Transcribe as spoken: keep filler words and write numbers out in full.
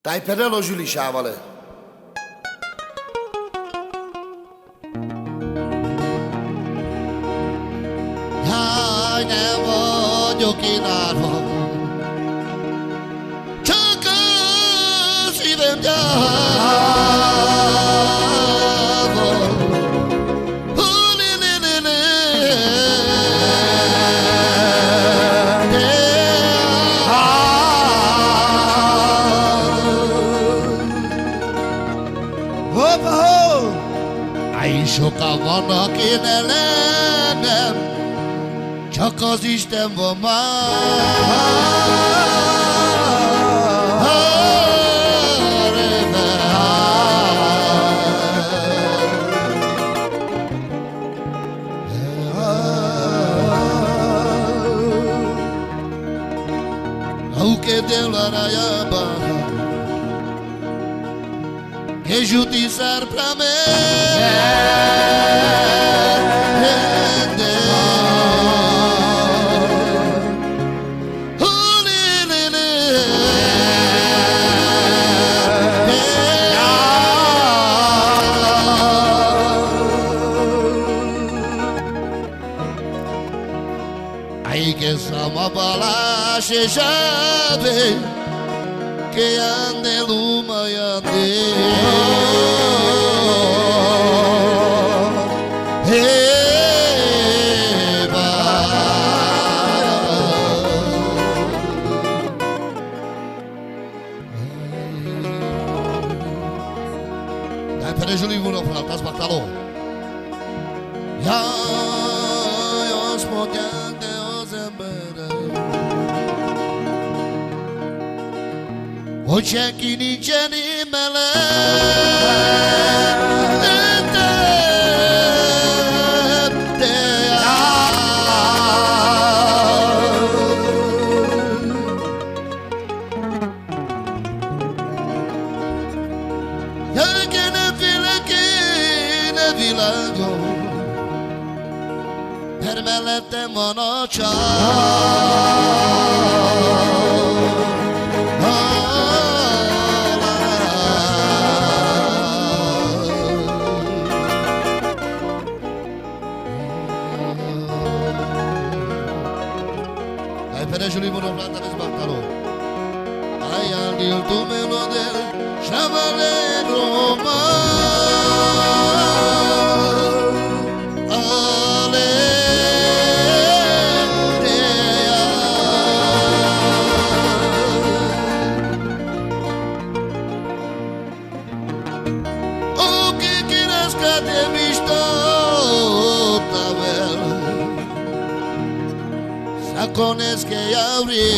Táj Pere Zsuzsi Sávalé. Jaj, nem vagyok én árva, csak a szívem gyáva. Hú, li, li, li, li. Hoppá, ho! Áj, sokan vannak én ellenem, Csak az Isten van már. Aunque de la raya baja, que yo te sarprame. Ai que sama bala se sabe que ande luma yande. Eba. Táj Pere Zsuzsi, uno, flautas, báktalo. Ja, ja, azt mondják, te az emberek, hogy senki nincsen én mellettem, de áll. Jaj, ne félek én, ne villágom, mert mellettem van a Csár. Táj Pere Zsuzsi, uno, flautas, báktalo. Ai, al dil tu me lo del Sávalé Roma. Ale, te, a. O que quieras que te he visto, Tavel. Sacones que abrí.